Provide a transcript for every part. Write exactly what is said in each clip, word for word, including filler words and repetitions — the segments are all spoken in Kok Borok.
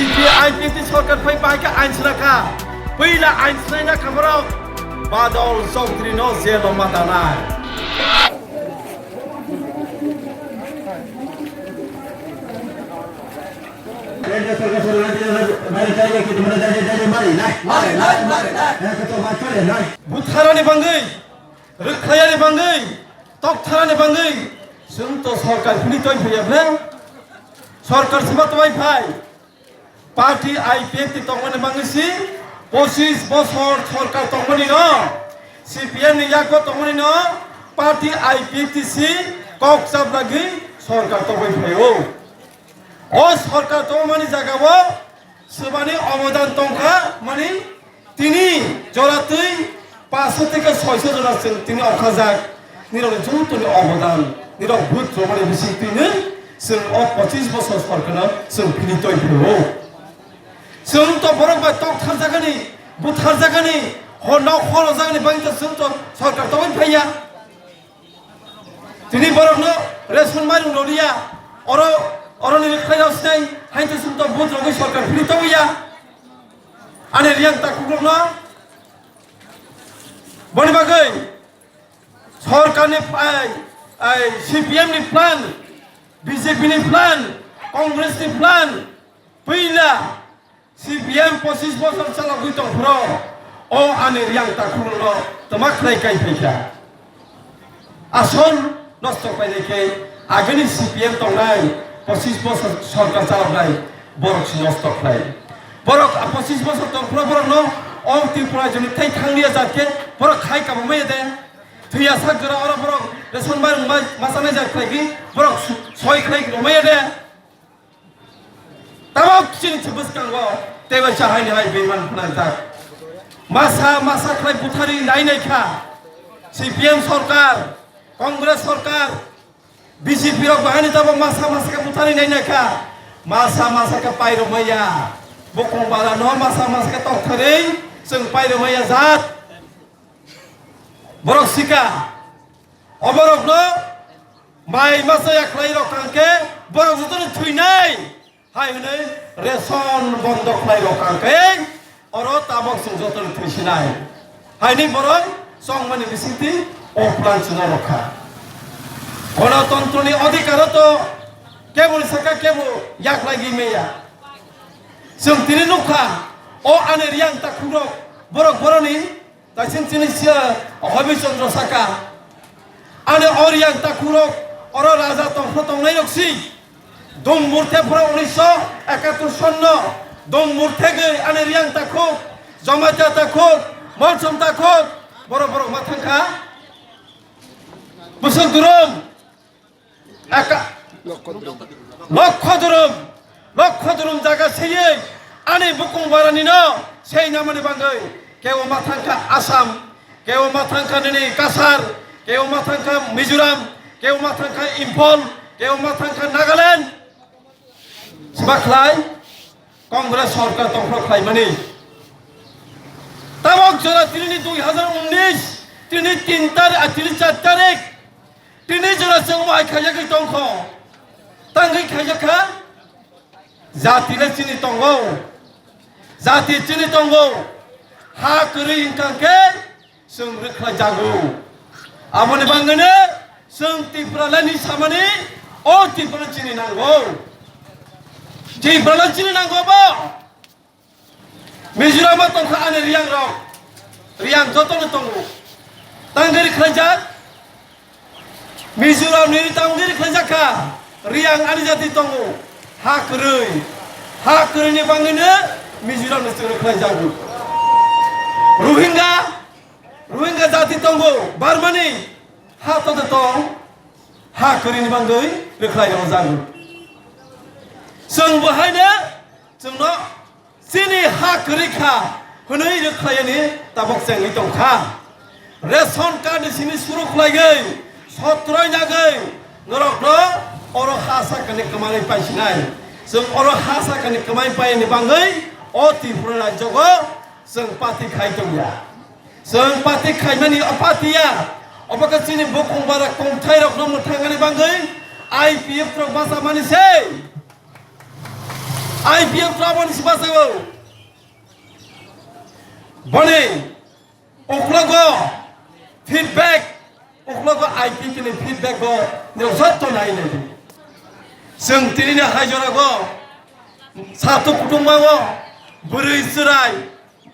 I P F T sorkar phai bai khe ain swnakha. Puila ain swnai na kha borok Badal Chaudhary no jail o ma danai. Butharani bangwi, rwkhlaiyani bangwi, toktharani bangwi chwng to sorkar philwi tongwi phaiya ble? Sorkar sima tongwi phai? Party I P F T tongmani bangwi si pochis bosor sorkar tongmani no, C P M ni yago tongmani no party I P F T si kok chap lagwi sorkar tongwi phaio. O sorkar tongmani jagao swbani obodan tongkha mani tini jora twi paso theke soiso jora chwng tini okhajak, nirokni jotoni obodan, nirok vote romani bising twino chwng o pochis bosor sorkarno chwng philwi tongwi phaibo. Chwng to borok bai tok tharjakani, butharjakani, hor nok horojakani bagwi to chwng to sorkar tongwi phaiya. Tini borokno ration mairung rwliya, oro, oroni rwkhlairok sinai, hain to chwng to vote rogwi sorkar philwi tongwi ya. Ani riyang takhuk rokno boni bagwi sorkarni, ai, ai, C P M ni plan, B J P ni plan, Congress ni plan, puila C P M pochis bosor chalogwi tongphuru o ani riyang takhuk rokno twma khlai kai phaikha. Asol nosto painai khe agini C P M tongnai, pochis bosor sorkar chaloknai, borok se nosto khlai. Borok a pochis bosor tongphuru borokno o Tripura joni thai thanglia jat khe borok khai kabamaya de. Thwiya sak jora oro borok ration mairung ma-, machanai jat khlaigwi borok su-, soi khlai romaya de. Tabok chini se bwskango teibo cha haini hai beiman phnangjak. Masa masa khlai buthari nai nai kha. C P M sorkar, Congress sorkar, B J P rok bahai ni tabok masa masa khe buthari nai nai kha. Masa masa khe pairok maya. Bokong bala no masa masa khe tokthari chwng pairok maya jat. Borok sika. Oborokno mai masa ya khlai rok kang khe borok jotono thwinai. Hai hwnwi ration bondo khlai rok kang khe oro tabok chwng jotono thwisinai. Haini borok chongmani bisingtwi o plan chwna rokha. Gonotontroni odhikaro to keboni saka kebo yaklaigwi meya. Chwng tini nukha o ani riyang takhukrok borok boroni Taisin chini sia Hobi Chandra saka. Ani o riyang takhurok oro raja tongphro tongnai rok si. Dumbur thephro unisho ekatur sonno. Dumbur thegwi ani riyang takhuk, Jamatia takhuk, Molsom takhuk. Borok borok ma thangkha. Bwswk durum. Aka lokho durum, lokho durum jaga seyei ani bukung barani no sei namani bangwi kebo ma thangkha Assam, kebo ma thangkha nini Kasar, kebo ma thangkha Mizoram, kebo ma thangkha Imphal, kebo ma thangkha Nagaland. Sbakhlai Congress sorkar tongphro khlaimani. Tabok jora tini dui hazar unnish, tini tin tarik, ah, tini char tarik, tini jora chwng mohai khaijagwi tongkho. Tangwi khaijakha, jati le chini tongo, jati chini tongo, ha kwrwi wngkha khe, Chwng rwkhlai jago. Aboni bangwino chwng Tripura laini samani o Tripura chini nango. Tripura lai chini nango bo. Mizoram o tongkha ani riyang rok. Riyang jotono tongo. Tangwi rwkhlai jak. Mizoram ni tangwi rwkhlai jak kha. Riyang ani jati tongo. Ha kwrwi. Ha kwrwi ni bangwino Mizoram ni chwng rwkhlai jago. Rohingya Rohingya jati tongo, Burmani ha to tong, ha kwrwini bangwi rwkhlai rok jago. Chwng bo haino chwngno chini ha kwrwi kha hwnwi rwkhlaiyani tabok chengwi tongkha. Ration card ni simi suru khlaigwi, sotroi nagwi norokno oro ha sakani kwmani paisinai. Chwng oro ha sakani kwmani paini bangwi o Tripura rajyogo chwng party khai tongya. Chwng party khaimani o party ya. Obo khe chini bukung bara kongthai rokno mwthangani bangwi I P F rok bachamani se. I P F taboni si bachago. Boni uklogo feedback, uklogo I P F ni feedback go nirok jotto nai nai. Chwng tini ni hai jora go sato kutung mango, bwrwi chwrai,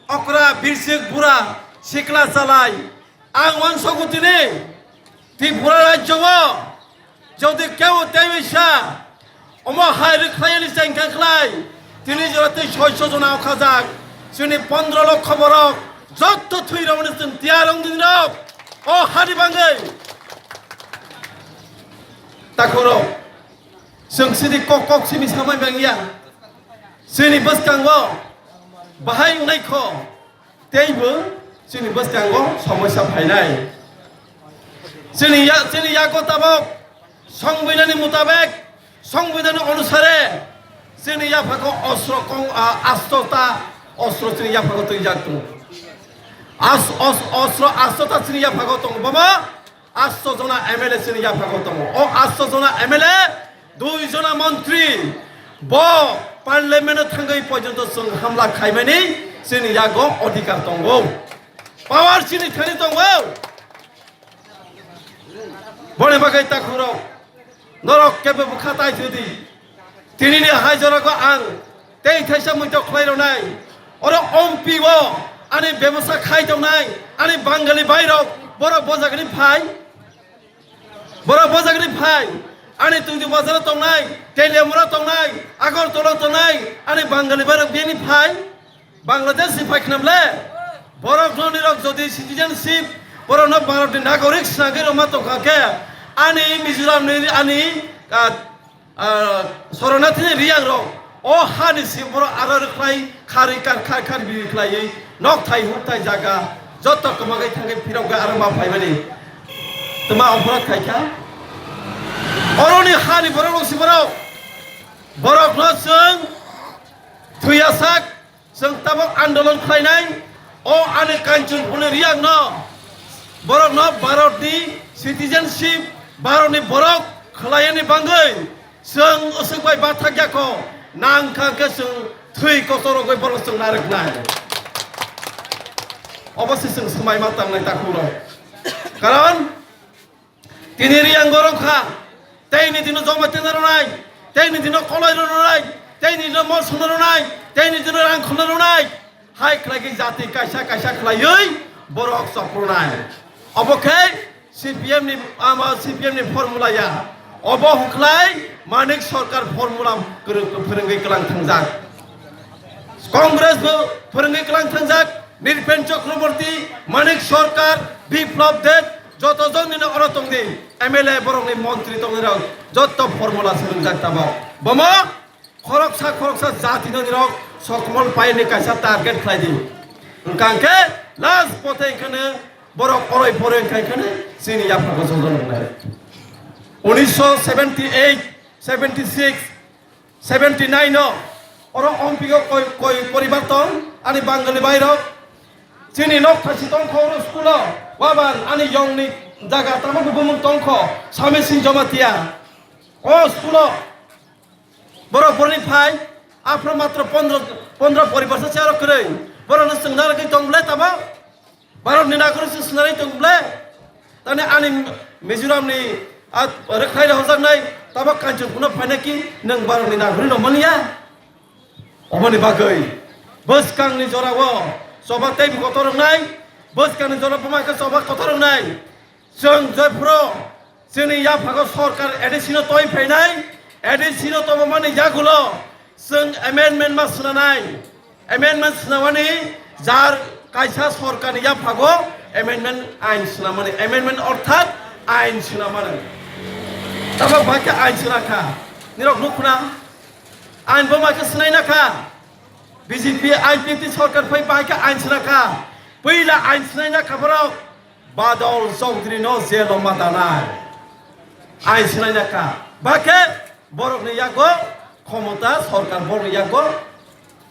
okra, birsik, bura, sikla chalai, ang uansukgo tini Tripura rajyo o jodi kebo teiwisa omo hai rwkhlaiyani chengkha khlai, tini jora tei soiso jona okhajak, chini pondro lokho borok jotto thwi rwmani chwng tiyar wng dinirok o hani bangwi. Takhorok chwng sidi kok kok simi samai bangya, chini bwskango bahai wngnai kho. Teibo chini bwskango somosya phainai. Chini ya, chini yago tabok Songbidanni mutabek, Songbidanni onusare chini yaphago osro kong, a, astota osro chini yaphago twijak tongo. As, os, osro astota chini yaphago tongo. Bama Atso jona M L A chini yaphago tongo. O atso jona M L A, dui jona montri, bo parliament o thangwi porjonto chwng hamla khaimani chini yago odhikar tongo. Power chini thani tongo. Boni bagwi takhurok, norok kebo bwkha tai thwdi. Tinini hai jorao ang tei thaisa muitok khlai rwnai. Oro M P o ani bebosa khai tongnai, ani Bangali bairok, borok bojagani phai. Borok bojagani phai. Ani Tungdi bazaro tongnai, Teliamura tongnai, Agartala tongnai, ani Bangali bairok bini phai. Bangladesh ni phai khnam le. Borok no nirok jodi citizenship, borok no Bharat ni nagorik snagwi rwma tongkha khe, ani Mizoram ni ani, ah, ah, Soronathi ni riyang rok o ha ni simi borok aro rwkhlai khari kar khar khar biri khlaiwi nok thai huk thai jaga joto kwmagwi thangwi phirok bai aro ma phaimani twma ophorat khaikha. Oro ni ha ni borok rok si borok, borok no chwng thwiya sak. Chwng tabok andolon khlainai, o ani Kanchanpurni riyangno, borokno Bharatni citizenship, Bharatni borok khlaiyani bangwi chwng aswk bai bathakya kho, nang kha khe chwng thwi kotor rogwi borok chwng narwknai. Obo se chwng swmai ma tangnai takhurok. Karon Tini riyang gorok kha, tei ni dino joma tena rwnai, tei ni dino koloi rwnai, tei ni dino mol songna rwnai, tei ni dino rang khulna rwnai. Hai khlai khe jati kaisa kaisa khlaiwi borok chopronai. Obo khe C P M ni, ama C P M ni formula ya. Obo hwnkhlai Manik Sarkar formula kwrwng, phwrwngwi kwlang thangjak. Congress bo phwrwngwi kwlang thangjak, Nripen Chakraborty, Manik Sarkar, Biplab Deb, joto jon nino oro tongdi, M L A borokni montri tongnirok, joto formula swrwngjak tabok. Bomo khoroksa khoroksa jatino nirok sokmol paini kaisa target khlaidi. Hwnkha hwnkhe last pote hwnkhe borok oroi poroi hwnkha hwnkhe chini yaphargo jojon wngnai. Unisho seventy eight, seventy six, Seventy nine o, oro ompiko koi, koi poribar tong, ani Bangali bairok. Chini nok thasi tongkho oro school o, waban ani yongni jaga tamo bumung tongkho, Sami Singh Jamatia. O school o, borok borni phai, aphro matro pondro, pondro poribar sa charo kwrwi. Borokno chwngna rwgwi tong ble tamo. Bharatni nagorik se swnarwi tong ble? Tani ani Mizoramni a rwkhlai rw hojaknai, tabok Kanchanpurno phainai ki nwng Bharatni nagorik rw manya? Oboni bagwi bwskangni jorao choba teibo kotor wngnai, bwskangni jorao buma khe choba kotor wngnai. Chwng jophro chini yaphago sorkar A D C no toi phainai, A D C no tongmani yagulo chwng amendment ma swnanai. Amendment swnamani jar kaisa sorkarni yaphago amendment ain swnamani. Amendment orthat ain swnamani. Tabok bai khe ain swnakha. Nirok nukhna? Ain bo mai khe swnai nakha. B J P I P F T sorkar phai bai khe ain swnakha. Puila ain swnai nakha borok. Badal Chaudhary no jail o ma danai. Ain swnai nakha. Bakhe borokni yago khomota sorkar borokni yago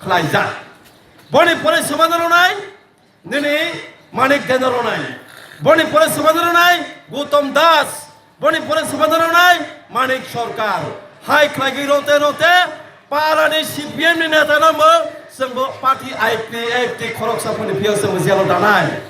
khlaijak. Boni pore swmana rwnai nini Manik Dena rwnai. Boni pore swmana rwnai Gautam Das. Boni pore swmana rwnai Manik Sarkar. Hai khlaigwi rote rote Parani C P M ni neta no mo, chwng bo party I P F T khoroksa phone phiyok chwng bo jelo danai.